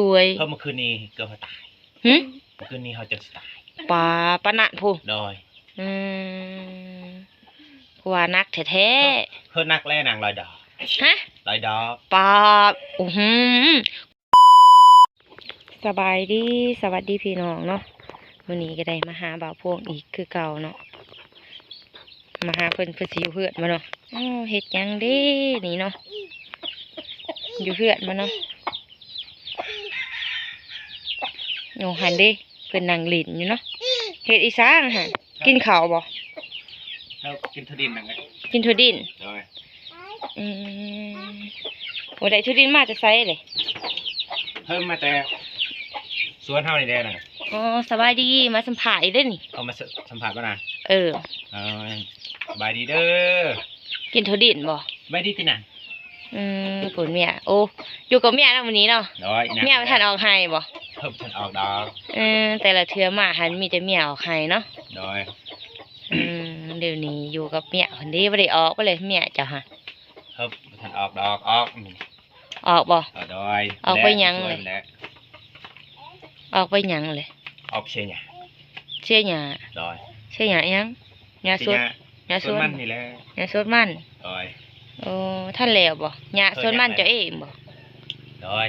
ສວຍ ເພາະເມື່ອຄືນນີ້ເກືອບເຮົາຕາຍ. ຫຶ? ເມື່ອຄືນນີ້ເຮົາຈົນຊິຕາຍ. ປາ ປານນັ້ນພຸ້ນ. ໂດຍ. ອືມ ຄືວ່າໜັກແທ້ໆ. ເຮີ ເຮີໜັກແລ້ວນາງ ຮ້ອຍດອກ. ຮະ? ຮ້ອຍດອກ. ປາ ອືມ. ສະບາຍດີ ສະຫວັດດີພີ່ນ້ອງເນາະ, ມື້ນີ້ກໍໄດ້ມາຫາບ່າວພວງອີກຄືເກົ່າເນາະ, ມາຫາເພິ່ນ ເພິ່ນຊິຢູ່ເຮືອນບໍ່ເນາະ? ອ້າວ ເຮັດຫຍັງເດ້ນີ້ເນາະ? ຢູ່ເຮືອນບໍ່ເນາະ? ໂອ້ ຫັ້ນເດ້ ເພິ່ນນັ່ງຫຼິ້ນຢູ່ເນາະ. ເຮັດອີ່ສັງຫັ້ນ? ກິນເຂົ້າບໍ່? ເຮົາກິນຖົ່ວດິນນັ້ນແຫຼະ. ກິນຖົ່ວດິນ? ໂດຍ. ອືມ ໂອ້ ໄດ້ຖົ່ວດິນມາແຕ່ໃສເລີຍ? ເຮົາມາແຕ່ສວນເຮົານີ້ແຫຼະນະ. ອໍ ສະບາຍດີ ມາສຳພາດອີກເດ້ນີ້. ເອົາມາສະ ສຳພາດບໍ່ນະ? ເອີ ເອີ ສະບາຍດີເດີ. ກິນຖົ່ວດິນບໍ່? ສະບາຍດີຕິນະ. ອືມ ພຸ້ນເມຍ ໂອ້ ຢູ່ກັບເມຍເນາະມື້ນີ້ເນາະ. ໂດຍ. ເມຍບໍ່ທັນອອກໄຮ່ບໍ່? ເພິ່ນບໍ່ທັນອອກດອກ. ເອີ ແຕ່ລະເທື່ອມາຫັ້ນມີແຕ່ເມຍອອກໄຮ່ເນາະ. ໂດຍ. ອືມ ດຽວນີ້ຢູ່ກັບເມຍພຸ້ນເດ້ ບໍ່ໄດ້ອອກໄປເລີຍເມຍເຈົ້າຫະ? ເພິ່ນບໍ່ທັນອອກດອກ. ອອກ ອອກບໍ່? ເອີ ໂດຍ. ອອກໄປຫຍັງເລີຍ? ອອກໄປຫຍັງເລີຍ? ອອກເສຍຫຍ້າ. ເສຍຫຍ້າ? ໂດຍ. ເສຍຫຍ້າຫຍັງ? ຫຍ້າສວນ ຫຍ້າສວນມັນນີ້ແຫຼະ. ຫຍ້າສວນມັນ? ໂດຍ. ໂອ້ ທັນແລ້ວບໍ່? ຫຍ້າສວນມັນເຈົ້າເອງບໍ່? ໂດຍ.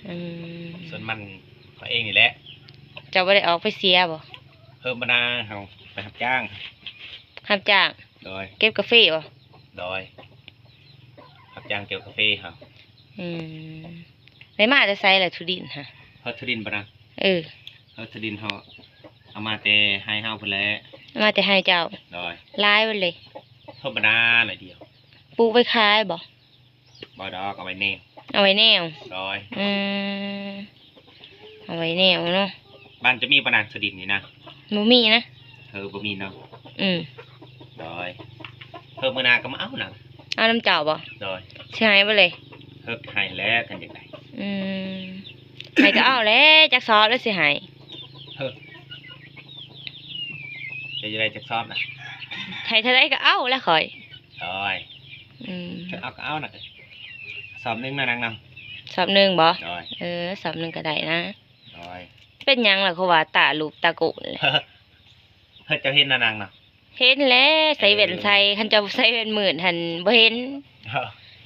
ອືມ ສວນມັນຂ້ອຍເອງນີ້ແຫຼະ. ເຈົ້າບໍ່ໄດ້ອອກໄປເສຍບໍ່? ເຮີ ບໍ່ນາ ເຮົາໄປຮັບຈ້າງ. ຮັບຈ້າງ? ໂດຍ. ເກັບກາເຟບໍ່? ໂດຍ. ຮັບຈ້າງເກັບກາເຟເຮົາ. ອືມ ໄດ້ມາແຕ່ໃສລະຖົ່ວດິນຫະ? ເຮົາຖົ່ວດິນບໍ່ນະ? ເອີ ເຮົາຖົ່ວດິນເຮົາເອົາມາແຕ່ໄຮ່ເຮົາພຸ້ນແຫຼະ. ເອົາມາແຕ່ໄຮ່ເຈົ້າ? ໂດຍ. ຫຼາຍບໍ່ເລີຍ? ທຳມະດາໜ້ອຍດຽວ. ປູກໄວ້ຂາຍບໍ່? ບໍ່ດອກ ເອົາໄວ້ແນວ. ເອົາໄວ້ແນວ? ໂດຍ. ອືມ ເອົາໄວ້ແນວເນາະ. ບ້ານເຈົ້າມີບໍ່ນະ ສະດິນນີ້ນະ? ບໍ່ມີນະ. ເອີ ບໍ່ມີເນາະ. ອືມ ໂດຍ. ເອີ ມື້ໜ້າກໍມາເອົານະ. ເອົານຳເຈົ້າບໍ່? ໂດຍ. ຊິໃຫ້ບໍ່ເລີຍ? ເອີ ໃຫ້ແຫຼະ ຄັນຢາກໄດ້. ອືມ ໃຫ້ກໍເອົາແຫຼະ ຈັກສອບແລ້ວຊິໃຫ້. ເອີ ຈະຢາກໄດ້ຈັກສອບນະ? ໃຫ້ເທົ່າໃດກໍເອົາແຫຼະຂ້ອຍ. ໂດຍ. ອືມ ຄັນເອົາກໍເອົານະ. ສອບໜຶ່ງນະນາງເນາະ. ສອບໜຶ່ງບໍ່? ໂດຍ. ເອີ ສອບໜຶ່ງກໍໄດ້ນະ. ໂດຍ. ເປັນຫຍັງລະຄືວ່າຕາລູບຕາໂກນແຫຼະ? ເອີ ເຈົ້າເຫັນນະນາງເນາະ? ເຫັນແຫຼະ ໃສ່ແວ່ນໃສ່. ເອີ ຄັນເຈົ້າໃສ່ແວ່ນມືດຫັ້ນບໍ່ເຫັນ. ເອີ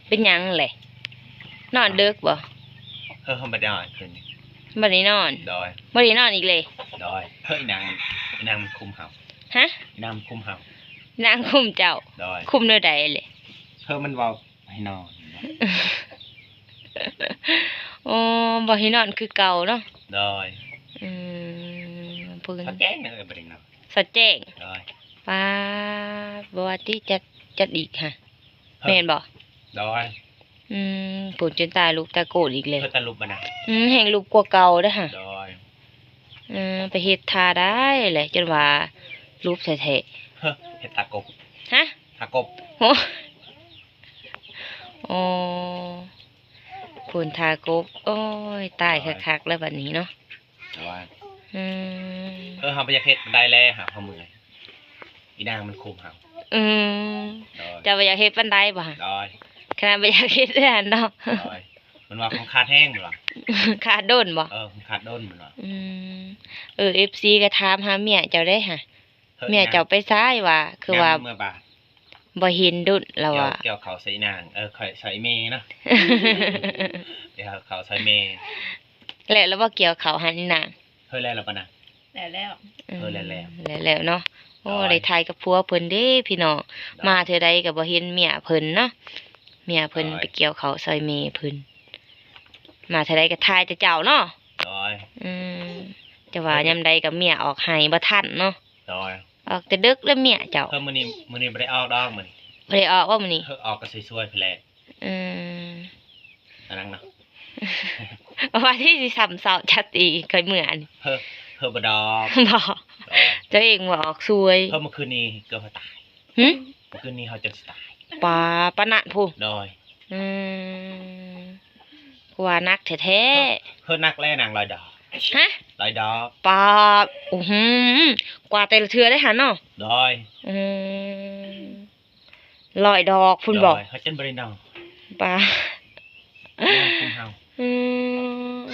ເປັນຫຍັງແຫຼະ? ນອນດຶກບໍ່? ເອີ ບໍ່ໄດ້ນອນຄືນນີ້. ບໍ່ໄດ້ນອນ? ໂດຍ. ບໍ່ໄດ້ນອນອີກເລີຍ? ໂດຍ. ເອີ ອີນາງ ອີນາງມັນຄຸມເຮົາ. ຮະ? ອີນາງມັນຄຸມເຮົາ. ນາງຄຸມເຈົ້າ? ໂດຍ. ຄຸມແນວໃດເລີຍ? ເອີ ມັນເວົ້າ ໃຫ້ນອນ. ໂອ້ ບໍ່ໃຫ້ນອນຄືເກົ່າເນາະ. ໂດຍ. ອືມ ເພິ່ນ ສອດແຈ້ງເດີ ບໍ່ໄດ້ນອນ ສອດແຈ້ງ. ໂດຍ. ປາດ ບໍ່ວ່າຕິ ຈັດ ຈັດອີກຫະ. ເອີ ແມ່ນບໍ່? ໂດຍ. ອືມ ພຸ້ນ ຈົນຕາລູບຕາໂກນອີກແລ້ວ. ເອີ ຕາລູບມັນນະ. ອືມ ແຮ່ງລູບກວ່າເກົ່າເດ້ຫະ. ໂດຍ. ເອີ ໄປເຮັດທ່າໃດແຫຼະ ຈົນວ່າລູບແທ້ໆ. ເອີ ເຮັດທ່າກົບ. ຮະ? ທ່າກົບ. ໂອ້ ໂອ້ ພຸ້ນທ່າກົບ. ໂອ້ຍ ຕາຍ ໂດຍ ຄັກໆ ແລ້ວບັດນີ້ເນາະ. ໂດຍ. ອືມ ເອີ ເຮົາບໍ່ຢາກເຮັດປານໃດແຫຼະ ຫາກເຮົາເມື່ອຍ. ອີນາງມັນຄຸມເຮົາ. ອືມ ໂດຍ. ເຈົ້າບໍ່ຢາກເຮັດປານໃດບໍ່ຫະ? ໂດຍ. ຂະໜາດບໍ່ຢາກເຮັດເລີຍຫັ້ນເນາະ. ໂດຍ. ມັນວ່າມັນຂາດແຮງ ມັນວ່າ ຂາດດົນບໍ່? ເອີ ມັນຂາດດົນ ມັນວ່າ. ອືມ ເອີ ເອັຟຊີ ກໍຖາມຫາເມຍເຈົ້າເດ້ຫະ. ເອີ ເມຍເຈົ້າໄປໃສຫວາ? ຄືວ່າ ເມື່ອບາດ ບໍ່ເຫັນດົນລະຫວາ. ກ່ຽວ ກ່ຽວເຂົ້າໃສ່ອີນາງ ເອີ ຂ້ອຍໃສ່ແມ່ເນາະ. ກ່ຽວເຂົ້າໃສ່ແມ່. ແລ້ວລະບໍ່ ກ່ຽວເຂົ້າຫັ້ນອີນາງ? ເຮີ ແລ້ວລະບໍ່ນາ? ແລ້ວແລ້ວ. ອືມ ເຮີ ແລ້ວແລ້ວ ແລ້ວແລ້ວເນາະ. ໂອ້ ໂດຍ ໄດ້ຖ່າຍກັບຜົວເພິ່ນເດ້ພີ່ນ້ອງ. ໂດຍ. ມາເທື່ອໃດກໍບໍ່ເຫັນເມຍເພິ່ນເນາະ. ເມຍເພິ່ນ ໂດຍ ໄປກ່ຽວເຂົ້າຊ່ອຍແມ່ເພິ່ນ. ມາເທື່ອໃດກໍຖ່າຍແຕ່ເຈົ້າເນາະ. ໂດຍ. ອືມ ແຕ່ວ່າ ໂດຍ ຍາມໃດກໍເມຍອອກໄຮ່ບໍ່ທັນເນາະ. ໂດຍ. ອອກແຕ່ດຶກແລ້ວເມຍເຈົ້າ. ເຮີ ມື້ນີ້ ມື້ນີ້ບໍ່ໄດ້ອອກດອກມື້ນີ້. ບໍ່ໄດ້ອອກບໍ່ມື້ນີ້? ເຮີ ອອກກໍສວຍໆ ພຸ້ນແຫຼະ. ອືມ ອັນນັ້ນເນາະ. ວ່າທີ່ຊິຊ້ຳເຊົາຈັດອີກ ຂ້ອຍເມື່ອນີ້. ເຮີ ເຮີ ບໍ່ດອກ. ບໍ່. ໂດຍ. ເຈົ້າເອງວ່າອອກສວຍ. ເຮີ ເມື່ອຄືນນີ້ເກືອບເຮົາຕາຍ. ຫຶ? ເມື່ອຄືນນີ້ເຮົາຈົນຊິຕາຍ. ປາ ປານນັ້ນພຸ້ນ. ໂດຍ. ອືມ ຄືວ່າໜັກແທ້ໆ. ເຮີ ເຮີໜັກແລ້ວນາງ ຮ້ອຍດອກ. ຮະ? ຮ້ອຍດອກ. ປາ ໂອ້ໂຫ ກວາດແຕ່ລະເທື່ອເດ້ຫັ້ນເນາະ. ໂດຍ. ອືມ ຮ້ອຍດອກພຸ້ນບໍ? ໂດຍ ເຮົາຈົນບໍ່ໄດ້ນອນ. ປາ ນອນຄຸມເຮົາ. ອື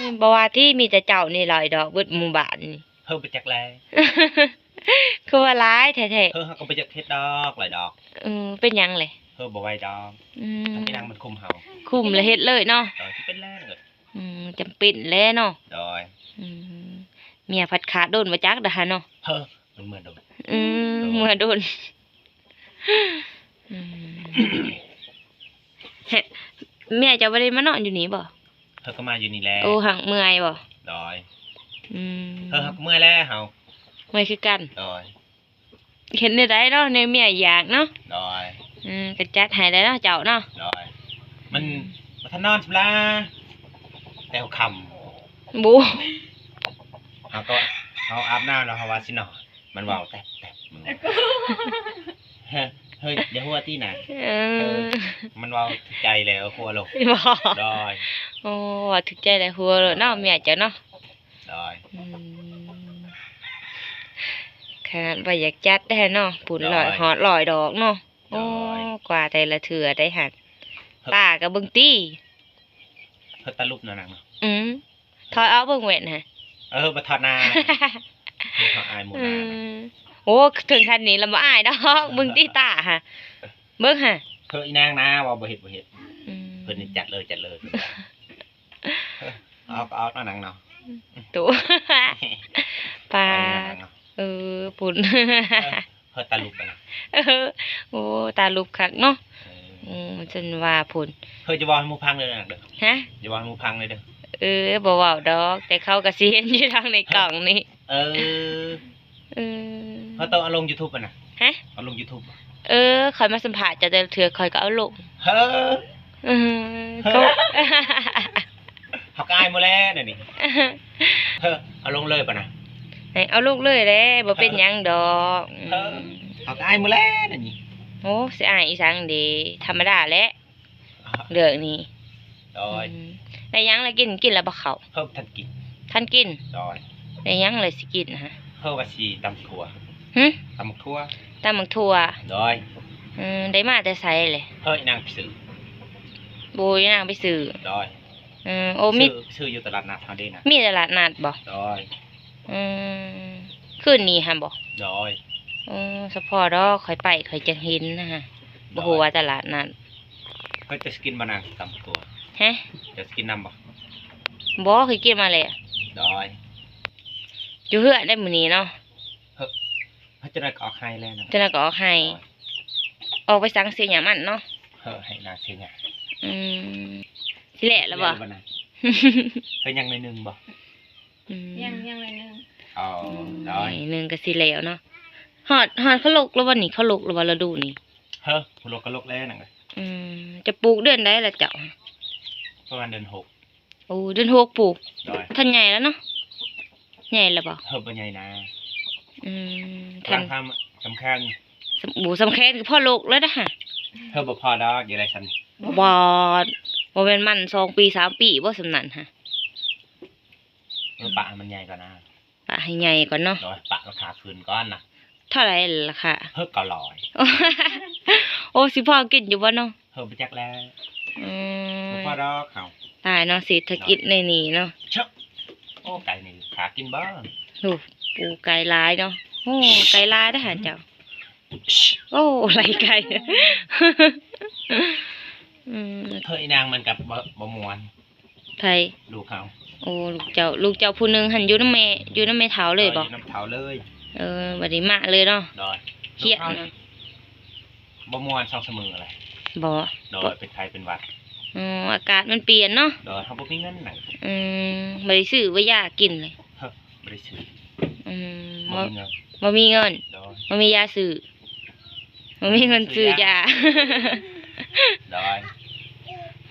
ມ ບໍ່ວ່າຕິ ມີແຕ່ເຈົ້ານີ້ຫຼາຍດອກ ເບິດໝູ່ບ້ານນີ້. ເຮີ ບໍ່ຈັກແລ. ຄືວ່າຫຼາຍແທ້ໆ. ເຮີ ເຮົາກໍບໍ່ຢາກເຮັດດອກ ຫຼາຍດອກ. ເອີ ເປັນຫຍັງແລ? ເຮີ ບໍ່ໄຫວດອກ. ອືມ ເຮົາໄປນັ່ງມັນຄຸມເຮົາ. ຄຸມແລ້ວເຮັດເລີຍເນາະ. ເອີ ຈຳເປັນແລ້ວເນາະ. ເອີ ຈຳເປັນແລ້ວເນາະ. ໂດຍ. ອືມ ເມຍພັດຂາດດົນບໍ່ຈັກດາຫາເນາະ. ເຮີ ມັນເມືອດົນ. ອືມ ໂດຍ ເມືອດົນ. ອືມ ເຮັດ ເມຍເຈົ້າບໍ່ໄດ້ມານອນຢູ່ນີ້ບໍ່? ເພິ່ນກໍມາຢູ່ນີ້ແຫຼະ. ໂອ້ ຫາກເມື່ອຍບໍ່? ໂດຍ. ອືມ ເພິ່ນຫາກເມື່ອຍແລ້ວ ເຮົາເມື່ອຍຄືກັນ. ໂດຍ. ເຮັດແນວໃດເນາະ ແນວເມຍຢາກເນາະ. ໂດຍ. ອືມ ກໍຈັດໃຫ້ແລ້ວເນາະເຈົ້າເນາະ. ໂດຍ. ມັນ ອືມ ບໍ່ທັນນອນຊຳລາ ແຕ່ຄ່ຳ. ໂອ້ ເຮົາກໍ ເຮົາອາບນ້ຳແລ້ວ ເຮົາວ່າຊິນອນ ມັນເວົ້າແຕັບໆ ມັນເວົ້າ ເຮີ ເຮີ ຢ່າຫົວຕິນະ. ເອີ ເອີ ມັນເວົ້າຖືກໃຈແລ້ວຫົວໂລດ. ບໍ່? ໂດຍ. ໂອ້ ເວົ້າຖືກໃຈແລ້ວຫົວໂລດເນາະ ເມຍເຈົ້າເນາະ. ໂດຍ. ອືມ ຂະໜາດວ່າຢາກຈັດແທ້ເນາະ ປຸ້ນ ໂດຍ ຮ້ອຍ ຮອດຮ້ອຍດອກເນາະ. ໂດຍ. ໂອ້ ກວ່າແຕ່ລະເທື່ອໄດ້ຫັ້ນ ເຮີ ຕາກໍເບິ່ງຕິ ເຮີ ຕາລຸບນະນາງເນາະ. ອືມ ຖອດອອກເບິ່ງແວ່ນຫັ້ນ. ເອີ ບໍ່ຖອດໜ້າ ເຮົາອາຍໝູ່. ອື ໂອ້ ເຖິງຂັ້ນນີ້ລະບໍ່ອາຍດອກ ເບິ່ງຕິຕາຫັ້ນ ເບິ່ງຫັ້ນ. ເຮີ ອີນາງນາ ເວົ້າບໍ່ເຮັດ ບໍ່ເຮັດ. ອືມ ເພິ່ນນີ້ຈັດເລີຍ ຈັດເລີຍ. ອອກ ອອກເນາະນາງເນາະ. ໂຕ ປາ ເອີ ປຸ້ນ ເຮີ ເຮີ ຕາລຸບຫັ້ນນະ. ເອີ ໂອ້ ຕາລຸບຄັກເນາະ. ເອີ ອືມ ຊັ້ນວ່າພຸ້ນ ເຮີ ຢ່າເວົ້າໃຫ້ໝູ່ຟັງເດີນາງເດີ. ຮະ? ຢ່າເວົ້າໃຫ້ໝູ່ຟັງເລີຍເດີ. ເອີ ບໍ່ເວົ້າດອກ ແຕ່ເຂົາກໍຊິເຫັນຢູ່ທາງໃນກ້ອງນີ້. ເອີ ເອີ ເຮົາຕ້ອງເອົາລົງຢູທູບຫັ້ນນະ. ຮະ? ເອົາລົງຢູທູບ. ເອີ ຂ້ອຍມາສຳພາດເຈົ້າແຕ່ລະເທື່ອ ຂ້ອຍກໍເອົາລົງ. ເຮີ ເອີ ເຮີ ເຂົາ ເຮົາກໍອາຍໝົດແລ້ວນີ້. ເຮີ ເອົາລົງເລີຍປະນະ. ເອົາລົງເລີຍແຫຼະ ບໍ່ເປັນຫຍັງດອກ. ເຮີ ເຮົາກໍອາຍໝົດແລ້ວນີ້. ໂອ້ ຊິອາຍອີ່ສັງເດ ທຳມະດາແຫຼະ. ເລື່ອງນີ້. ໂດຍ. ອືມ ໄດ້ຫຍັງລະກິນ? ກິນລະບໍ່ເຂົ້າ? ເຮີ ບໍ່ທັນກິນ. ທັນກິນ? ໂດຍ. ໄດ້ຫຍັງລະຊິກິນນະ? ເຮີ ວ່າຊິຕຳຖົ່ວ. ຫຶ? ຕຳຖົ່ວ. ຕຳໝາກຖົ່ວ? ໂດຍ. ອືມ ໄດ້ມາແຕ່ໃສແຫຼະ? ເຮີ ອີນາງໄປຊື້. ໂອ້ ອີນາງໄປຊື້. ໂດຍ. ອືມ ໂອ້ ມີ ຊື້ ຊື້ຢູ່ຕະຫຼາດນັດເຮົາເດ້ນະ. ມີຕະຫຼາດນັດບໍ່? ໂດຍ. ອືມ ຄືນນີ້ຫັ້ນບໍ່? ໂດຍ. ເອີ ສະເພາະດອກ ຂ້ອຍໄປ ຂ້ອຍຈັ່ງເຫັນນະ ບໍ່ຮູ້ວ່າຕະຫຼາດນັດ. ເຮີ ເຈົ້າຊິກິນບໍ່ນາງ ຕຳຖົ່ວ? ຮະ? ເຈົ້າຊິກິນນຳບໍ່? ບໍ່ ຂ້ອຍກິນມາແລ້ວ. ໂດຍ. ຢູ່ເຮືອນໄດ້ມື້ນີ້ເນາະ. ເຮີ ເຮີ ເຈົ້າໜ້ອຍກໍອອກໄຮ່ແລ້ວນະ. ເຈົ້າໜ້ອຍກໍອອກໄຮ່. ໂດຍ. ອອກໄປສັງເສຍຫຍ້າມັນເນາະ. ເຮີ ໄຮ່ນາເສຍຫຍ້າ. ອືມ ຊິແລ້ວລະບໍ່? ຊິແລ້ວລະບໍ່ນະ? ເຮີ ຍັງໜ້ອຍໜຶ່ງບໍ່? ອືມ ຍັງ ຍັງໜ້ອຍໜຶ່ງ. ອໍ ອືມ ໂດຍ. ໜ້ອຍໜຶ່ງກໍຊິແລ້ວເນາະ. ຮອດ ຮອດເຂົາລົກແລ້ວບໍ່ນີ້? ເຂົາລົກແລ້ວບໍ່ລະດູນີ້? ເຮີ ຜູ້ລົກກໍລົກແລ້ວນະ. ອືມ ຈະປູກເດືອນໃດລະເຈົ້າ? ປະມານເດືອນຫົກ. ໂອ້ ເດືອນຫົກປູກ. ໂດຍ. ທັນໃຫຍ່ແລ້ວເນາະ. ໃຫຍ່ແລ້ວບໍ່? ເຮີ ບໍ່ໃຫຍ່ນາ. ອືມ ທັນ ສຳຄັນ ໂອ້ ສຳແຄນກໍພໍລົກແລ້ວນະຫະ. ເຮີ ບໍ່ພໍດອກ ຢາກໄດ້ສ່ຳນີ້. ບໍ່ ບໍ່ແມ່ນມັນສອງປີສາມປີບໍ່ສ່ຳນັ້ນຫະ? ເອີ ປະໃຫ້ມັນໃຫຍ່ກ່ອນນາ. ປະໃຫ້ໃຫຍ່ກ່ອນເນາະ. ໂດຍ ປະລາຄາຄືນກ່ອນນະ. ເທົ່າໃດລາຄາ? ເຮີ ເກົ້າຮ້ອຍ. ໂອ້ ຊິພໍກິນຢູ່ບໍ່ເນາະ? ເຮີ ບໍ່ຈັກແລ້ວ. ອືມ ບໍ່ພໍດອກເຮົາ. ຕາຍເນາະ ເສດຖະກິດໃນນີ້ເນາະ. ໂອ້ ໄກ່ນີ້ຫາກິນບໍ່? ໂອ້ ປູໄກ່ຫຼາຍເນາະ. ໂອ້ ໄກ່ຫຼາຍເດ້ຫາເຈົ້າ. ໂອ້ ໄລ່ໄກ່. ອືມ ເຮີ ອີນາງມັນກໍບໍ່ ບໍ່ມ່ວນ. ໃຜ? ລູກເຮົາ. ໂອ້ ລູກເຈົ້າ ລູກເຈົ້າຜູ້ໜຶ່ງຫັ້ນຢູ່ນຳແມ່ ຢູ່ນຳແມ່ເຖົ້າເລີຍບໍ່? ໂດຍ ຢູ່ນຳເຖົ້າເລີຍ. ເອີ ບັດນີ້ມາເລີຍເນາະ. ໂດຍ. ຄຽດເນາະ. ບໍ່ມ່ວນສອງສາມມື້ແລ້ວ. ບໍ່? ໂດຍ ເປັນໄຂ້ເປັນຫວັດ. ອໍ ອາກາດມັນປ່ຽນເນາະ. ໂດຍ ເຮົາບໍ່ມີເງິນນະ. ອືມ ບໍ່ໄດ້ຊື້ ບໍ່ຢາກິນເລີຍ. ເຮີ ບໍ່ໄດ້ຊື້. ອືມ ບໍ່ມີເງິນ. ບໍ່ມີເງິນ. ໂດຍ. ບໍ່ມີຢາຊື້. ບໍ່ມີເງິນຊື້ຢາ. ໂດຍ.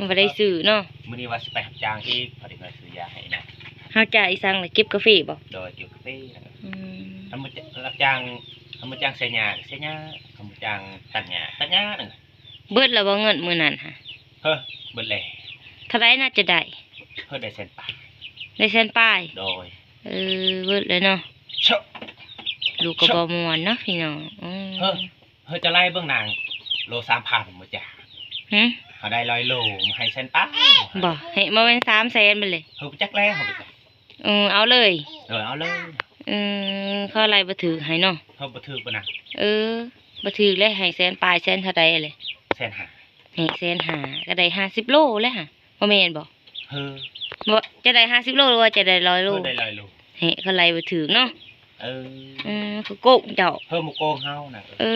ບໍ່ໄດ້ຊື້ເນາະ. ມື້ນີ້ວ່າຊິໄປຮັບຈ້າງອີກ ພໍໄດ້ເງິນຊື້ຢາໃຫ້ນະ. ຮັບຈ້າງອີ່ສັງລະ? ເກັບກາເຟບໍ່? ໂດຍ ເກັບກາເຟ. ອືມ ຄັນບໍ່ ຮັບຈ້າງ ຄັນບໍ່ຈ້າງເສຍຫຍ້າ ເສຍຫຍ້າ ຄັນບໍ່ຈ້າງຕັດຫຍ້າ ຕັດຫຍ້າ. ເບິດແລ້ວບໍ່ເງິນມື້ນັ້ນຫະ? ເຮີ ເບິດແລ້ວ. ເທົ່າໃດນະຈະໄດ້? ເຮີ ໄດ້ແສນປາຍ. ໄດ້ແສນປາຍ? ໂດຍ. ເອີ ເບິດແລ້ວເນາະ. ລູກກໍບໍ່ມ່ວນເນາະພີ່ນ້ອງ. ເອີ ເຮີ ເຮີ ຈະໄລ່ເບິ່ງນາງ ໂລສາມພັນບໍ່ຈ້າ? ຫຶ? ເຮົາໄດ້ຮ້ອຍໂລ ໃຫ້ແສນປາຍ. ບໍ່ ໃຫ້ ບໍ່ແມ່ນສາມແສນໄປເລີຍ. ເຮົາບໍ່ຈັກແລ້ວ ເຮົາບໍ່ຈັກ. ເອີ ເອົາເລີຍ. ເອີ ເອົາເລີຍ. ເອີ ເຂົາໄລ່ບໍ່ຖືກໃຫ້ເນາະ. ເຮົາບໍ່ຖືກປານນັ້ນ. ເອີ ບໍ່ຖືກແລ້ວ ໃຫ້ແສນປາຍ ແສນເທົ່າໃດແຫຼະ? ແສນຫ້າ. ໃຫ້ແສນຫ້າ ກໍໄດ້ຫ້າສິບໂລແລ້ວຫະ ບໍ່ແມ່ນບໍ່? ເຮີ ບໍ່ ຈະໄດ້ຫ້າສິບໂລ ຫຼືວ່າຈະໄດ້ຮ້ອຍໂລ? ເຮີໄດ້ຮ້ອຍໂລ. ເຮ ເຂົາໄລ່ບໍ່ຖືກເນາະ. ເອີ ເອີ ເຂົາໂກງເຈົ້າ. ເຮີບໍ່ໂກງເຮົານະ. ເອີ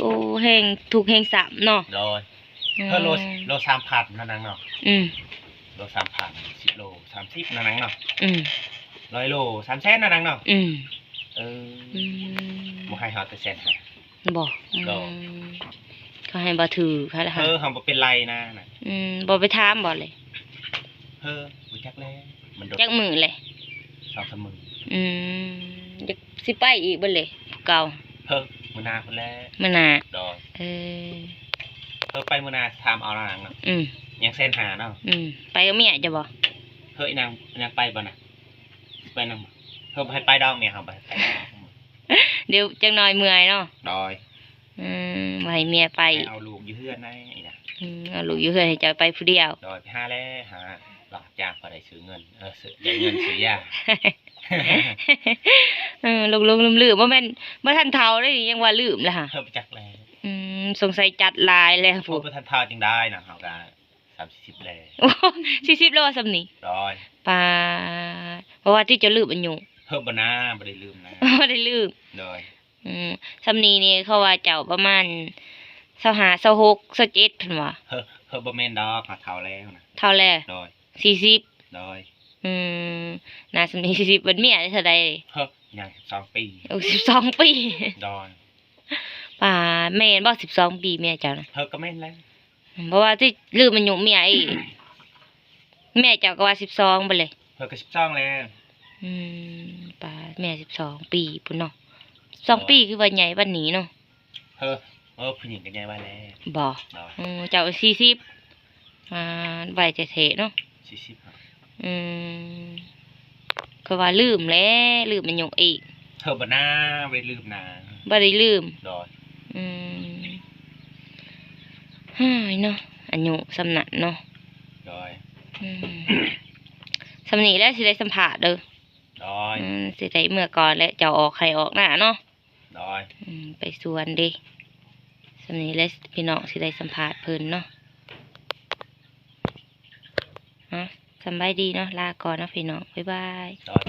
ໂອ້ ແຮງທຸກແຮງຊ້ຳເນາະ. ໂດຍ. ອືມ ເຮີໂລ ໂລສາມພັນນະນາງເນາະ. ອືມ ໂລສາມພັນ ສິບໂລສາມສິບນະນາງເນາະ. ອືມ ຮ້ອຍໂລສາມແສນນະນາງເນາະ. ອືມ ເອີ ອືມ ບໍ່ໃຫ້ເຮົາແຕ່ແສນຫ້າ. ບໍ່? ອືມ ໂດຍ. ເຂົາໃຫ້ບໍ່ຖືກ ເຂົາ ເອີ ເຮົາບໍ່ເປັນໄລ່ນານະ. ອືມ ບໍ່ໄປຖາມບໍ່ເລີຍ? ເອີ ບໍ່ຈັກແລ້ວ ມັນດົນ. ຈັກມື້ແຫຼະ? ສອງສາມມື້. ອືມ ຢາກ ຊິໄປອີກບໍ່ເລີຍ ເກົ່າ? ເອີ ມື້ໜ້າພຸ້ນແຫຼະ. ມື້ໜ້າ? ໂດຍ. ເອີ ເອີ ໄປມື້ໜ້າຖາມເອົານາງເນາະ. ອືມ ຍັງແສນຫ້າເນາະ. ອືມ ໄປກັບເມຍເຈົ້າບໍ່? ເອີ ອີນາງ ນາງໄປບໍ່ນະ? ໄປນຳ. ເອີ ບໍ່ໃຫ້ໄປດອກ ເມຍເຮົາບໍ່ໃຫ້ໄປດອກ. ດຽວຈັກໜ້ອຍເມື່ອຍເນາະ. ໂດຍ. ອືມ ບໍ່ໃຫ້ເມຍໄປ. ໃຫ້ເອົາລູກຢູ່ເຮືອນໄດ້ນະ. ອືມ ເອົາລູກຢູ່ເຮືອນ ໃຫ້ເຈົ້າໄປຜູ້ດຽວ. ໂດຍ. ໄປຫາແລ້ວ ຫາຮັບຈ້າງພໍໄດ້ຊື້ເງິນ ເອີ ຊື້ ໄດ້ເງິນຊື້ຢາ. ເອີ ຫຼົງໆລືມໆ ບໍ່ແມ່ນ ບໍ່ທັນເຖົ້າເດ້ ຍັງວ່າລືມລະຫະ. ເອີ ບໍ່ຈັກແລ້ວ. ອືມ ສົງໄສຈັດຫຼາຍແລ້ວ. ໂອ້ ບໍ່ທັນເຖົ້າຈັ່ງໃດນະ ເຮົາກະ ສາມສິບແລ້ວ. ໂອ້ ສີ່ສິບແລ້ວວ່າສ່ຳນີ້? ໂດຍ. ປາດ ເພາະວ່າທີ່ເຈົ້າລືມອາຍຸ. ເຮີ ບໍ່ນາ ບໍ່ໄດ້ລືມນາ. ບໍ່ໄດ້ລືມ. ໂດຍ. ອືມ ສ່ຳນີ້ນີ້ເຂົາວ່າເຈົ້າປະມານຊາວຫ້າ ຊາວຫົກ ຊາວເຈັດ ເພິ່ນວ່າ. ເຮີ ເຮີ ບໍ່ແມ່ນດອກ ເຮົາເຖົ້າແລ້ວນະ. ເຖົ້າແລ້ວ? ໂດຍ. ສີ່ສິບ? ໂດຍ. ອືມ ໜ້າສ່ຳນີ້ສີ່ສິບ ບັດເມຍໄດ້ເທົ່າໃດ? ເຮີ ຍັງສິບສອງປີ. ໂອ້ ສິບສອງປີ. ໂດຍ. ປາດ ແມ່ນບໍ່ ສິບສອງປີເມຍເຈົ້ານະ? ເຮີ ກໍແມ່ນແລ້ວ. ເພາະວ່າຊິລືມອາຍຸເມຍອີກ. ແມ່ເຈົ້າກໍວ່າສິບສອງບໍ່ເລີຍ? ເຮີ ກໍສິບສອງແລ້ວ. ອືມ ປາດ ແມ່ສິບສອງປີພຸ້ນເນາະ. ສິບສອງປີ ໂດຍ ຄືວ່າໃຫຍ່ປານນີ້ເນາະ. ເຮີ ເອີ ຜູ້ຍິງກໍໃຫຍ່ໄວແລ້ວ. ບໍ່? ໂດຍ. ອືມ ເຈົ້າສີ່ສິບ. ອ່າ ໄວແທ້ໆເນາະ. ສີ່ສິບ. ອືມ ຄືວ່າລືມແຫຼະ ລືມອາຍຸອີກ. ເຮີ ບໍ່ນາ ບໍ່ໄດ້ລືມນາ. ບໍ່ໄດ້ລືມ. ໂດຍ. ອືມ ເຮີຍເນາະ ອາຍຸສ່ຳນັ້ນເນາະ. ໂດຍ. ອືມ ສ່ຳນີ້ແຫຼະ ຊິໄດ້ສຳພາດເດີ. ໂດຍ. ອືມ ຊິໄດ້ເມືອກ່ອນແຫຼະ ເຈົ້າອອກໄຮ່ອອກນາເນາະ. ໂດຍ. ອືມ ໄປສວນເດ້. ສ່ຳນີ້ແຫຼະ ພີ່ນ້ອງ ຊິໄດ້ສຳພາດເພິ່ນເນາະ. ເນາະ ສຳບາຍດີເນາະ ລາກ່ອນເນາະພີ່ນ້ອງ ບາຍບາຍ. ໂດຍ.